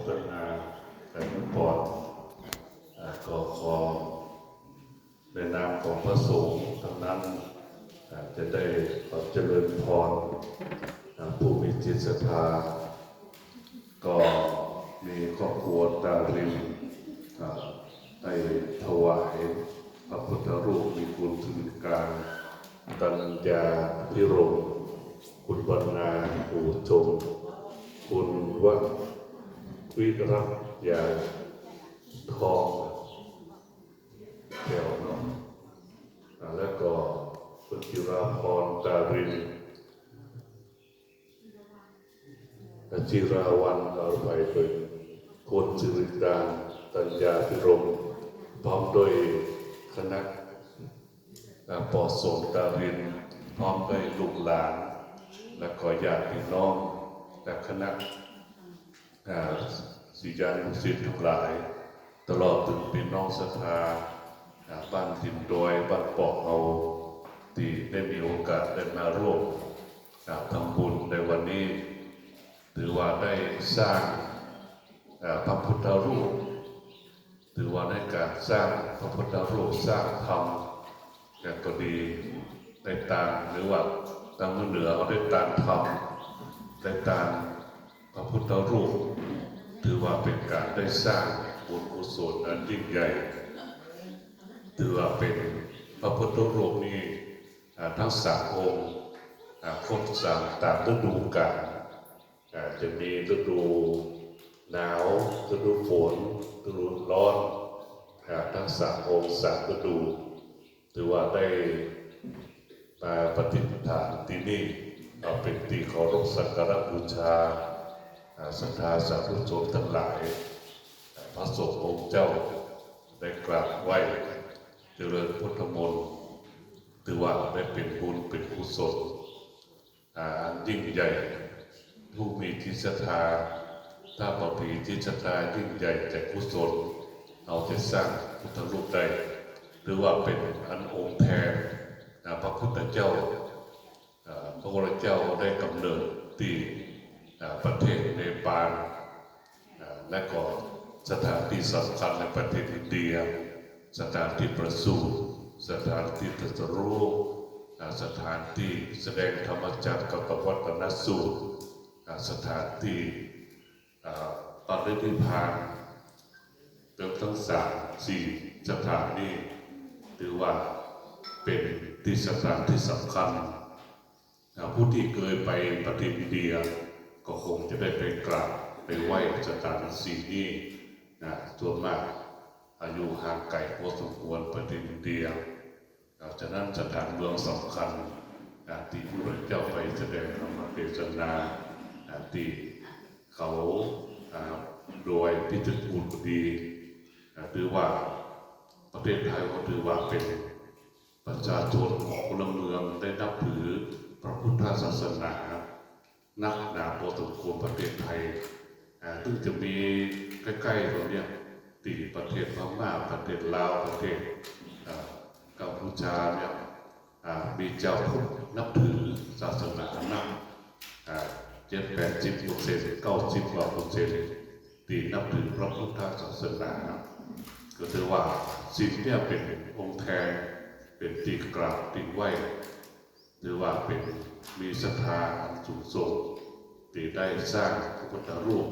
ສະໜາ ແລະ ພອນ ເອີ່ ກໍຂໍໃນນາມຂອງພະສົງທັງນັ້ນ ເອີ່ ຈະໄດ້ຂໍຈະເລີນພອນ ເອີ່ ຜູ້ມີຈິດສັດທາ ກໍມີຄອບຄົວຕາລິນ ເອີ່ ໄດ້ຖວາຍພະພຸດທະຮູບມີຄຸນສິລິກາງ ຕັນຍາພິລົມ ຄຸນວັນນາ ຫູຊົງ ຄຸນວະວິລັດຍາທອງ ແກ້ວເນາະ ອາ ແລ້ວກໍຄຸນຈິລາພອນ ຕາລິນ ອາ ຈິລາວັນ ອາໄພເປັນຄຸນສິລິກາງ ຕັນຍາພິລົມ ພ້ອມດ້ວຍຄະນະ ອາ ພໍ່ສົງຕາລິນ ພ້ອມດ້ວຍລູກຫຼານ ແລະ ກໍຍາດພີ່ນ້ອງ ແລະ ຄະນະ ອາ ສິດຍານຸສິດທັງຫຼາຍ ຕະຫຼອດເຖິງພີ່ນ້ອງສັດທາ ອາ ບ້ານຖິ່ນດອຍ ບ້ານປອກເຮົາ ທີ່ໄດ້ມີໂອກາດໄດ້ມາຮ່ວມ ອາ ທຳບຸນໃນວັນນີ້ ຖືວ່າໄດ້ສ້າງ ອາ ພະພຸດທະຮູບ ຖືວ່າໃນການສ້າງພະພຸດທະຮູບ ສ້າງທຳ ແຕ່ກໍດີ ໄດ້ສ້າງ ຫຼືວ່າທາງເມືອງເໜືອເຮົາໄດ້ສ້າງທຳ ໄດ້ສ້າງພະພຸດທະຮູບ ຖືວ່າເປັນການໄດ້ສ້າງບຸນກຸສົນອັນຍິ່ງໃຫຍ່ ຖືວ່າເປັນພະພຸດທະຮູບນີ້ ອາ ທັງສາມອົງ ອາ ຄົບສາມ ຕາມລະດູການ ອາ ຈະມີລະດູໜາວ, ລະດູຝົນ, ລະດູຮ້ອນ ອາ ທັງສາມອົງສາມລະດູ ຖືວ່າໄດ້ມາປະດິດຖານທີ່ນີ້ ເອົາເປັນທີ່ເຄົາລົບສັກກາລະບູຊາ ອາ ສັດທາສາທຸຊົນທັງຫຼາຍ ພະສົງອົງເຈົ້າໄດ້ກາບໄຫວ້ຈະເລີນພຸດທະມົນ ຖືວ່າໄດ້ເປັນບຸນເປັນກຸສົນ ອາ ອັນຍິ່ງໃຫຍ່ ຜູ້ມີຈິດສັດທາ ຖ້າບໍ່ມີຈິດສັດທາຍິ່ງໃຫຍ່ໃຈກຸສົນ ເຮົາຈະສ້າງພຸດທະຮູບໄດ້ ຫຼືວ່າເປັນອັນອົງແທນ ອາ ພະພຸດທະເຈົ້າ ອາ ພະພຸດທະເຈົ້າໄດ້ກຳເນີດທີ່ ອາ ປະເທດເນປານ ອາ ແລະ ກໍສະຖານທີ່ສຳຄັນໃນປະເທດອິນເດຍ ສະຖານທີ່ປະສູນ ສະຖານທີ່ຕັດສະຮູ້ ອາ ສະຖານທີ່ສະແດງທຳມະຈັກກະປະວັດຕະນະສູດ ອາ ສະຖານທີ່ ອາ ປະລິນິບພານ ເຖິງທັງສາມສີ່ສະຖານນີ້ ຖືວ່າເປັນທີ່ສະຖານທີ່ສຳຄັນ ອາ ຜູ້ທີ່ເຄີຍໄປປະເທດອິນເດຍ ກໍຄົງຈະໄດ້ໄປກາບໄປໄຫວ້ສະຖານທີ່ສີ່ນີ້ ອາ ສ່ວນມາກອາ ຢູ່ຫ່າງໄກພໍສົມຄວນປະເທດອິນເດຍ ອາ ສະນັ້ນສະຖານເມືອງສຳຄັນ ອາ ທີ່ພະພຸດທະເຈົ້າໄປສະແດງທຳມະເທດສະນາ ອາ ທີ່ເຂົາ ອາ ດອຍພິຈິດກຸນດີ ອາ ຖືວ່າປະເທດໄທເຮົາຖືວ່າເປັນ ປະຊາຊົນຂອງພົນລະເມືອງໄດ້ນັບຖືພະພຸດທະສາສະໜາໜັກໜາພໍສົມຄວນປະເທດໄທ ອາ ເຖິງຈະມີໃກ້ໆເຮົານີ້ ທີ່ປະເທດພະມ້າ ປະເທດລາວ ປະເທດ ອາ ກຳພູຊານີ້ ອາ ມີຊາວພຸດນັບຖືສາສະໜາໜັກ ອາ ເຈັດແປດສິບເປີເຊັນ ເກົ້າສິບກວ່າເປີເຊັນ ທີ່ນັບຖືພະພຸດທະສາສະໜາ ກໍຖືວ່າສິນເນຍເປັນອົງແທນ ເປັນທີ່ກາບທີ່ໄຫວ້ ຖືວ່າເປັນມີສັດທາອັນສູງສົ່ງ ທີ່ໄດ້ສ້າງພະພຸດທະຮູບ